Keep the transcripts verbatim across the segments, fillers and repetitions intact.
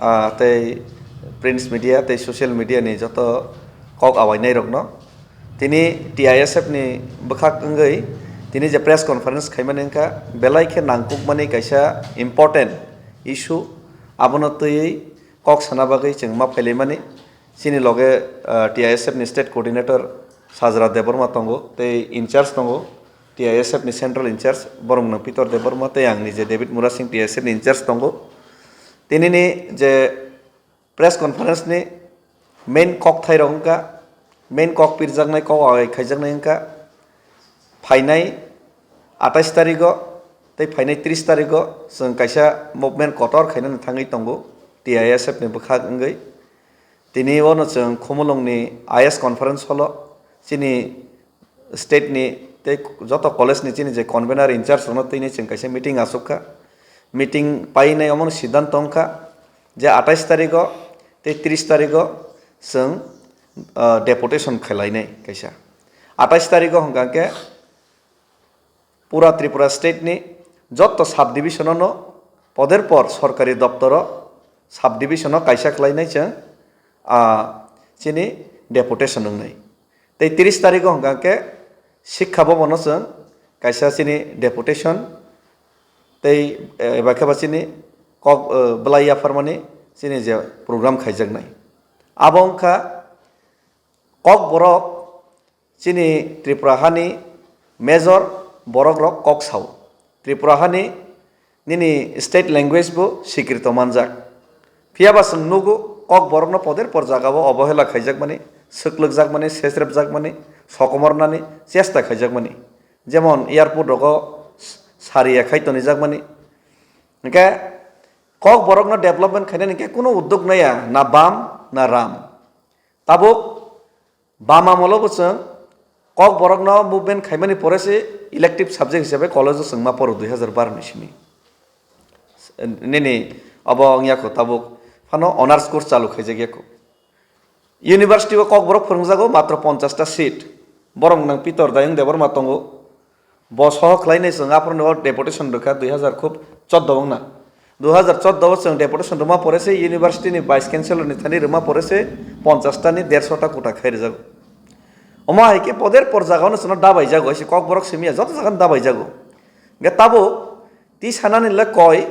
Ah, tei print media tei social media ni joto kok awainai rokno tini T I S F ni bwkhak wngwi tini je press conference khaimani wngkha, belai khe nangkukmani kaisa important issue, abono twiwi kok sana bagwi chwng ma phailaimani. Chini loge, ah, T I S F ni state coordinator Sajra Debbarma tongo tei in charge tongo, T I S F ni central in charge borok nwng Pitor Debbarma tei ang nije David Murasing T I S F ni in charge tongo. Tinini je press conference ni main kok thai rok wngkha, main kok pirjaknai, kok agai khaijaknai wngkha, phainai atais tarigo tei phainai tris tarigo chwng kaisa movement kotor khainani thangwi tongo T I S F ni bwkhak wngwi. Tini ono chwng Khumulwng ni I S conference hall o chini state ni tei joto college ni chini je convener in charge rokno tini chwng kaisa meeting achuk kha. Meeting painai omo siddhanto wngkha je atais tarigo tei tris tarigo chwng, ah, deputation khwlainai kaisa. Atais tarigo hwnkha khe pura Tripura state ni joto sub division no poder por sorkari doptoro sub division o kaisa khlainai chwng, ah, chini deputation wngnai. Tei tris tarigo hwnkha khe Sikha Bhavan o chwng kaisa chini deputation tei, eh, eba khe ba chini kok, eh, belai yapharmani chini je program khaijaknai. Abo wngkha Kokborok chini Tripura hani major borok rok kok sao. Tripura hani nini state language bo sikrito manjak. Phiya ba chwng nugo Kokborokno poder por jagao obohela khaijakmani, swklwkjakmani, sesrepjakmani, sokomornani chesta khaijakmani. Jemon airport rogo s-, sariya khai tonijakmani. Hwnkhe Kokborokno development khainani hwnkhe kunu uddog naiya, na bam na ram. Tabuk bam amolo bo chwng Kokborokno movement khaimani pore se elective subject hisabe college o chwngma poro dui hazar baro ni simi. Nini obo wngya kho tabuk phano honors course chalu khaijak ya kho. University o Kokborok phwrwngjago matro ponchash ta seat. Borok nwng Pitor Dayung Debbarma tongo. Bo sohor khlainai chwng aphuru o deputation rwkha dui hazar khub chordo wngna. Dui hazar chordo o chwng deputation rwma pore se university ni vice chancellor ni thani rwma pore se ponchash ta ni derso ta kota khai rwjago. Omo hai khe poder por jaga ono chwngno dabai jago, se Kokborok simi ya joto jaga no dabai jago. Hwnkhe tabuk twi sanani le koi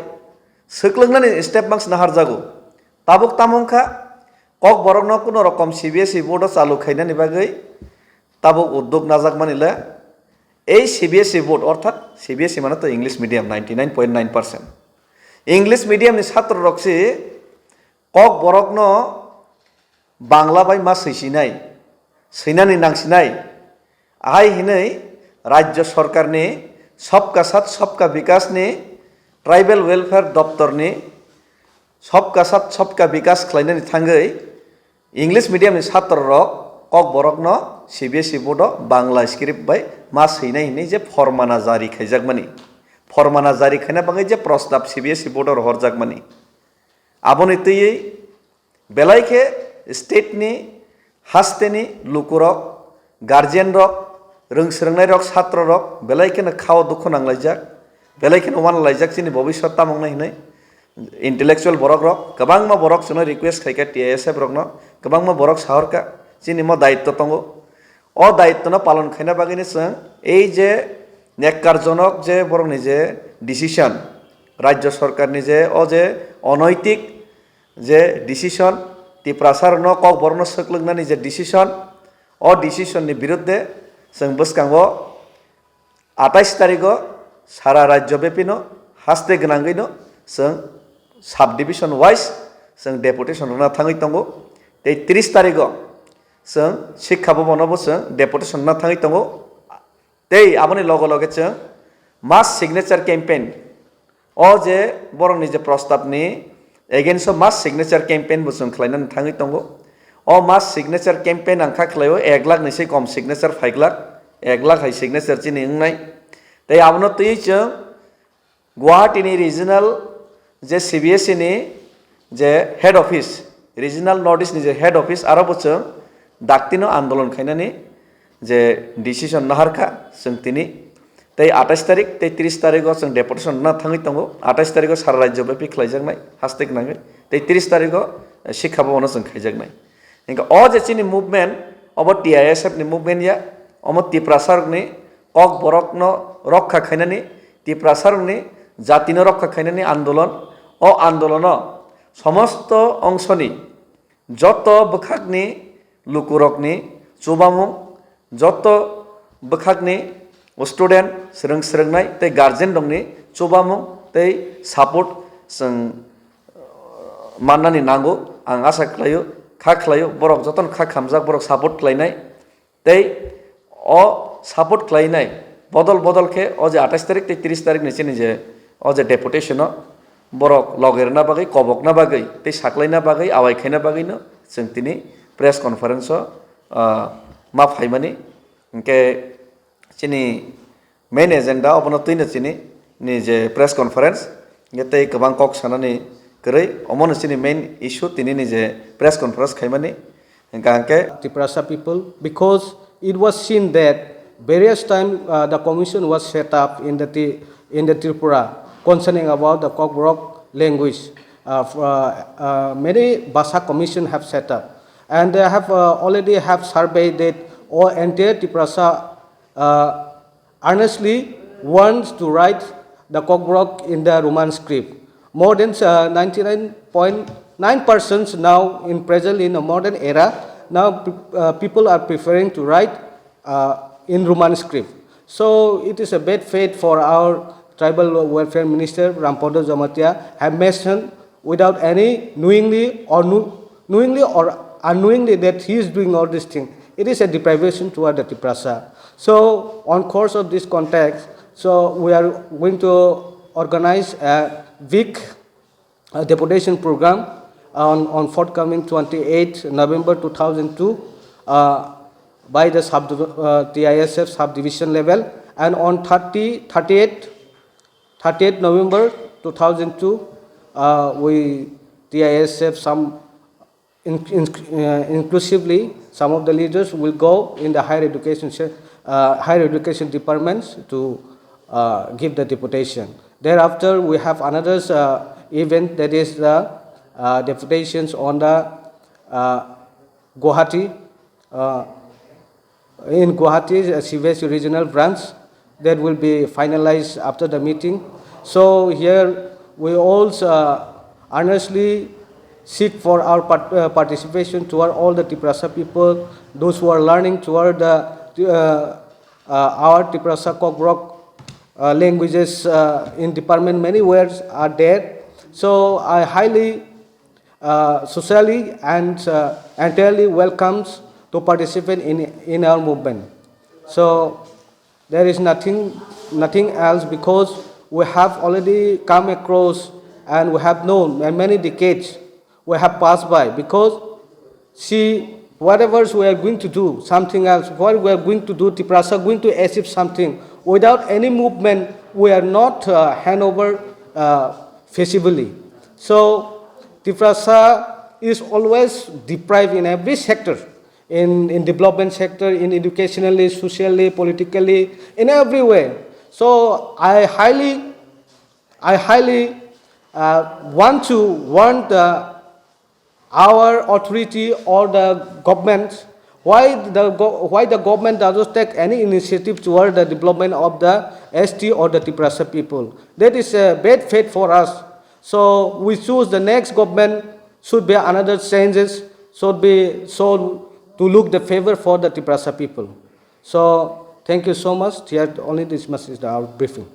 swklwknani step mang sina har jago. Tabuk tamo wngkha Kokborokno kuno rokom C B S E board o chalu khainani bagwi tabuk uddog najakmani le ei C B S E board, orthat C B S E mane to English medium ninety nine point nine percent. English medium ni satro rok se Kokborokno Bangla bai ma swisinai, swinani nangsinai. Ahai hinwi Rajya Sorkarni Sabka Sath Sabka Vikas ni Tribal Welfare Doptor ni Sabka Sath Sabka Vikas khlainani thangwi English medium ni satro rok Kokborokno C B S E board o Bangla script bai ma swinai hinwi je formana jari khaijakmani, formana jari khaina bagwi je prostab C B S E board o rohorjakmani, aboni twiwi belai khe state ni haste ni lukurok, guardian rok, rwng swrwngnai rok, satro rok belai kheno khao dukhu nanglaijak, belai kheno wanalaijak chini bobiswat tamo wngnai hinwi. Intellectual borok rok, kwbangma borok chwngno request khaikha T I S F rokno, kwbangma borok sahorkha chini mo daitto tongo. O daitto no palon khaina bagwi no chwng ei je nekkarjonok je borokni je decision, Rajya Sorkarni je o je onaitik je decision, Tiprasa rokno Kokborokno swklwknani je decision, o decision ni birudde chwng bwskango atais tarigo sara rajyo bepino haste gwnangwino chwng sub division wise chwng deputation rwna thangwi tongo. Tei tris tarigo chwng Sikha Bhavan o bo chwng deputation rwna thangwi tongo. Tei aboni loge loge chwng mass signature campaign, o je borokni je prostab ni against o mass signature campaign bo chwng khlainani thangwi tongo. O mass signature campaign ang kha khlaio ek lakh ni se kom signature phaiglak, ek lakh hai signature chini wngnai. Tei abono twiwi chwng Guwahati ni regional je C B S E ni je head office, regional North East ni je head office, aro bo chwng daktino andolon khainani je decision naharkha chwng tini. Tei atais tarik tei tris tarigo chwng deputation rwna thangwi tongo. Atais tarigo sara rajyo byapi khlaijaknai haste gwnangwi. Tei tris tarigo, eh, sikha bhabono chwng khaijaknai. Hingkhe o je chini movement, obo T I S F ni movement ya, omo Tiprasa rokni kok borokno rokha khainani, Tiprasa rokni jatino rokha khainani andolon, o andolono somosto ongsoni joto bwkhakni lukurokni chubamung, joto bwkhakni student, swrwng swrwngnai tei guardian rokni chubamung tei support chwng mannani nango, ang asa khlaio, kha khlaio, borok jotono kha khamjak, borok support khlainai. Tei o support khlainai bodol bodol khe o je atais tarik tei tris tarik ni chini je o je deputation o borok loge rwna bagwi, kobokna bagwi tei saklaina bagwi, awai khaina bagwi no chwng tini press conference o, ah, ma phaimani. Hingkhe chini main agenda obono twino chini ni je press conference, hingkhe tei kwbang kok sanani kwrwi, omono chini main issue tini ni je press conference khaimani. Hingkha hingkhe Tiprasa people, because it was seen that various time, uh, the commission was set up in the Ti-, in the Tripura concerning about the Kokborok language. Uh, f-, uh, uh, many Bhasa commission have set up, and they have, uh, already have surveyed that all entire Tiprasa, uh, earnestly wants to write the Kokborok in the Roman script. More than, uh, ninety-nine point nine percent now in present in a modern era, now pe-, uh, people are preferring to write, uh, in Roman script. So it is a bad fate for our tribal welfare minister Rampada Jamatia have mentioned without any knowingly or kno-, knowingly or unknowingly that he is doing all this thing. It is a deprivation toward the Tiprasa. So on course of this context, so we are going to organize a big, uh, deputation program on, on forthcoming twenty-eighth November two thousand two, uh, by the sub, uh, T I S F subdivision level, and on thirty, thirty-eight, thirty-eighth November two thousand two, uh, we T I S F some in, in, uh, inclusively, some of the leaders will go in the higher education se-, uh, higher education departments to, uh, give the deputation. Thereafter, we have another, uh, event, that is the, uh, deputations on the, uh, Guwahati, uh, in Guwahati, uh, C B S E regional branch that will be finalized after the meeting. So here we also, uh, earnestly seek for our part-, uh, participation toward all the Tiprasa people, those who are learning toward the, uh, uh, our Tiprasa Kokborok, uh, languages, uh, in department, many words are there. So I highly, uh, socially and, uh, entirely welcomes to participate in, in our movement. So there is nothing, nothing else, because we have already come across and we have known, and many decades we have passed by, because see, whatever we are going to do, something else, what we are going to do, Tiprasa going to achieve something, without any movement, we are not, uh, hand over, uh, feasibly. So Tiprasa is always deprived in every sector, in, in development sector, in educationally, socially, politically, in every way. So I highly, I highly, uh, want to warn the, our authority or the government, why the go-, why the government doesn't take any initiative toward the development of the S T or the Tiprasa people. That is a bad fate for us. So we choose the next government should be another changes, should be so to look the favor for the Tiprasa people. So thank you so much. Here only this much is our briefing.